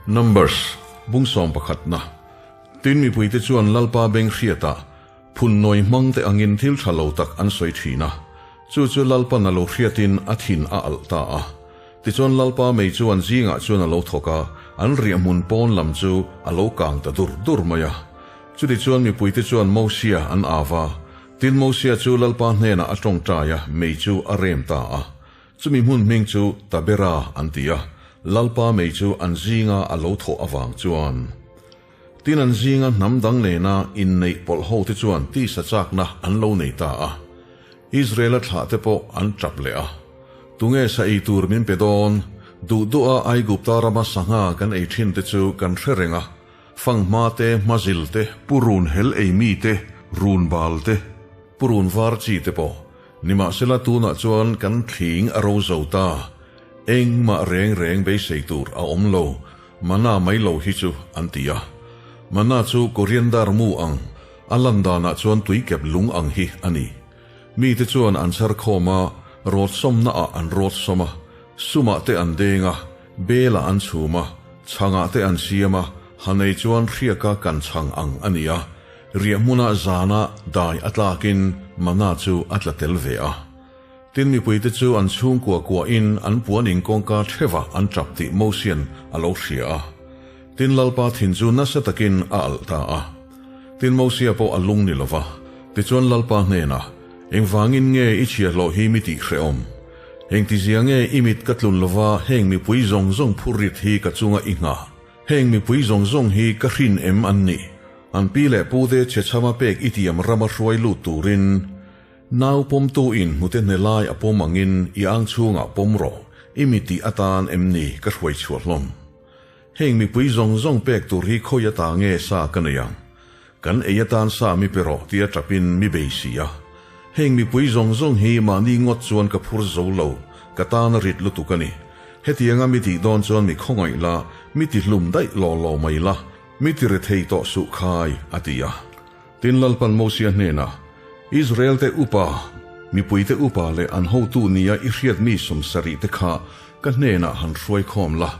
Numbers, bung sawmpakhatna. Tin mipuite chuan Lalpa beng hriatah phun nawi hmang te angin thil tha lo tak an sawi thin a. Chu chu Lalpan a lo hriatin a thin a alh ta a. Tichuan Lalpa mei chu an zingah chuan a lo thawk a, an riahhmun pawn lam chu a lo kang ta dur dur mai a. Chutichuan mipuite chuan Mosia an au va, tin Mosia chu Lalpa hnenah a tawngtai a, mei chu a rem ta a. Chumi hmun hming chu Tabera an ti a, Lalpa mei chu an zinga a lo thawh avang chuan. Tin an zinga hnam dang nena inneih pawlh ho te chuan tisa chakna an lo nei ta a. Israela thlah te pawh an tap leh a. Tunge sa ei tur min pe dawn? Duh duh a Aigupta rama sangha kan ei thin te chu kan hre reng a. Fanghma te, hmazil te, purun hel ei mi te, run bal te, purun var chi te pawh. Nimahsela tunah chuan kan thling a ro zo ta. Engmah reng reng beisei tur a awm lo. Mana mai lo hi chu an ti a. Mana chu koriandar mu ang, a lan danah chuan tuikep lung ang hi a ni. Mite chuan an chhar khawm a, rawt sawmna ah an rawt sawm a, sumah te an deng a, belah an chhum a, chhangah te an siam a, hanei chuan hriaka kan chhang ang a ni a, riahhmunah zanah dai a tlakin mana chu a tla tel ve a. Tin mipuite chu an chhungkua kuahin an puan in kawngka thevah an tap tih Mosian a lo hria a. Tin Lalpa thin chu nasa takin a alh ta a. Tin Mosia pawh a lung ni lova. Tichuan Lalpa hnenah, Engvangin nge i chhiahhlawh hi mi tih hrehawm? Engtizia nge i mit ka tlun lova heng mipui zawng zawng phurrit hi ka chunga i nghah? Heng mipui zawng zawng hi ka hrin em an nih? An pi leh pute chhechhama pek i tiam rama hruai lut turin Nau pawmtu in hnute hne lai a pawm angin i ang chhungah pawm rawh, i mi tih atan em ni ka hruai chhuah hlawm. Heng mipui zawng zawng pek tur hi khawi ata nge sa ka nei ang? Kan ei atan sa mi pe rawh tia tapin mi bei si a. Heng mipui zawng zawng hi mahni ngawt chuan ka phur zo lo, ka tan a rit lutuk a ni. Hetianga mi tih dawn chuan mi khawngaih la, mi ti hlum daih law law mai la, mi ti rethei tawh suh khai, a ti a. Tin Lalpan Mosia hnenah, Israel-te upa, mipuite upa leh an hotu nia i hriat mi sawmsarih te kha ka hnenah han hruai khawm la,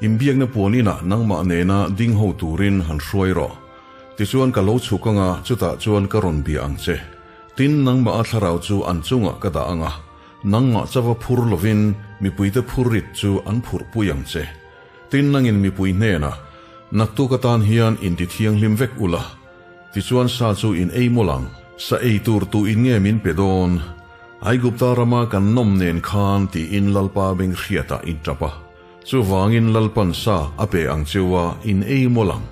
inbiakna puan inah nangmah nena ding ho turin han hruai rawh. Tichuan ka lo chhuk anga chutah chuan ka rawn bia ang che. Tin nangmah a thlarau chu an chungah ka dah anga, nangmah chava phur lovin mipuite phurrit chu an phurhpui ang che. Tin nangin mipui hnenah, Naktuk atan hian inti thianghlim vek ula, Tichuan sa chu in ei mawlh ang. Sa ei tur tu in nge min pe dawn? Aigupta rama kan nawm nen khan tiin Lalpa beng hriatah in tap a. Chuvangin Lalpan sa a pe ang cheu a, in ei mawlh ang.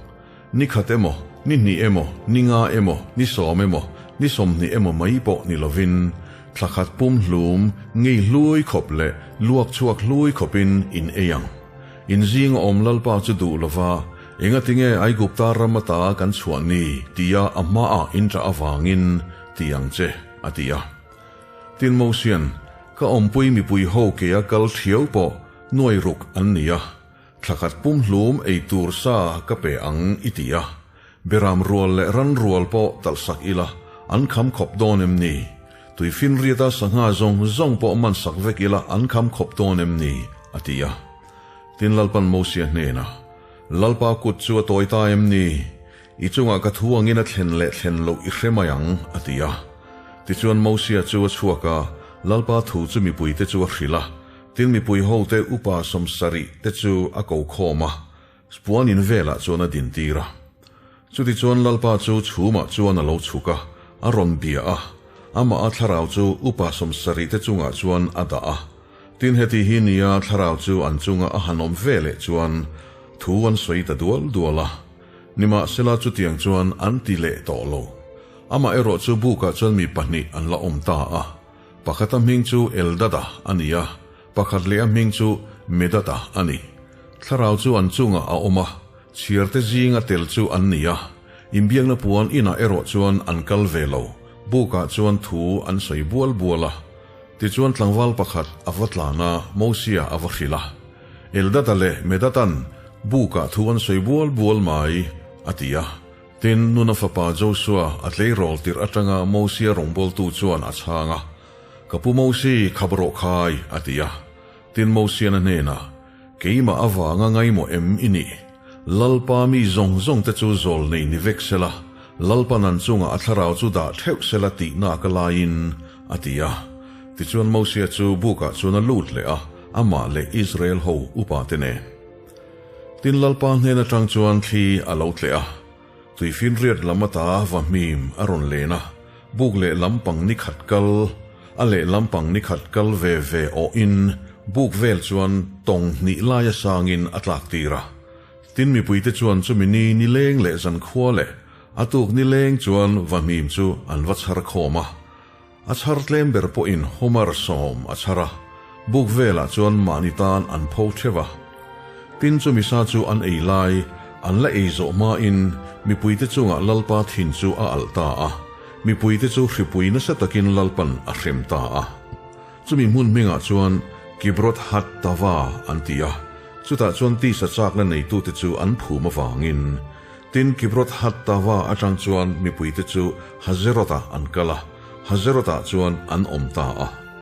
Ni khat emaw, ni hnih emaw, ni nga emaw, ni sawm emaw, ni sawmhnih emaw mai pawh ni lovin, thla khat pum hlum, ngei hlui khawp leh luak chhuak hlui khawpin in ei ang. In zinga awm Lalpa chu duh lova, Engatinge Aigupta ram ata kan chhuah ni? tia a hmaah in ṭah avangin ti ang che, a ti a. Tin Mosian, Ka awmpui mipui ho kea kal ṭhiau pawh nuai ruk an ni a, thla khat pumhlum ei tur sa ka pe ang i ti a. Beram rual leh ran rual pawh talhsak ila an kham khawp dawn em ni? Tuifinriata sangha zawng zawng pawh man sak vek ila an kham khawp dawn em ni? a ti a. Tin Lalpan Mosia hnenah, Lalpa kut chu a tawi ta em ni? I chungah ka thu angin a thlen leh thlen loh i hre mai ang, a ti a. Tichuan Mosia chu a chhuak a, Lalpa thu chu mipuite chu a hrilh a. Tin mipui hote upa sawmsarih te chu a ko khawm a, Puan in velah chuan a dintir a. Chutichuan Lalpa chu chhumah chuan a lo chhuk a, a rawn bia a. Amah a thlarau chu upa sawmsarih te chungah chuan a dah a. Tin heti hi nia thlarau chu an chunga a han awm ve leh chuan thu an sawi ta dual dual a. Nimahsela chutiang chuan an ti leh tawh lo. Amah erawh chu bukah chuan mi pahnih an la awm ta a. Pakhata hming chu Eldada a ni a, pakhat leh a hming chu Medada a ni. Thlarau chu an chungah a awm a, chhiarte zinga tel chu an ni a, inbiakna puan inah erawh chuan an kal ve lo, bukah chuan thu an sawi bual bual a. Tichuan tlangval pakhat a va tlan a, Mosia a va hrilh a. Eldada leh Medada'n bukah thu an sawi bual bual mai, a ti a. Tin, Nuna fapa Josua a tleirawl tirh atanga Mosia rawngbawltu chuan a chhang a, Ka pu Mosi, khap rawh khai, a ti a. Tin, Mosian a hnenah, Keimah avanga ngaimawh em i nih? Lalpa mi zawng zawng te chu zawlnei ni vek sela, Lalpan an chungah a thlarau chu dah theuh sela tih nak a laiin, a ti a. Tichuan Mosia chu bukah chuan a lut leh a, amah leh Israel ho upa te nen. Tin Lalpa hnen atang chuan thli a lo tleh a, tuifinriat lam ata va hmim a rawn len a, buk leh lampang ni khat kal, a leh lampang ni khat kal ve ve awhin buk vel chuan tawng hnih laia sangin a tlak tir a. Tin mipuite chuan chumi ni nileng leh zankhua leh a tuk nileng chuan va hmim chu an va chhar khawm a. A chhar tlem ber pawhin Homer sawm a chhar a, buk velah chuan mahni tan an pho theuh a. Tin chumi sa chu an ei lai, an la ei zawh hmain mipuite chungah Lalpa thin chu a alh ta a, mipuite chu hripui nasa takin Lalpan a hrem ta a. Chumi hmun hmingah chuan Kibroth Hattava an ti a, chutah chuan tisa chakna neitute chu an phum avangin Tin, Kibroth Hattava atang chuan mipuite chu Hazeroth-ah an kal a, Hazeroth-ah chuan an awm ta a.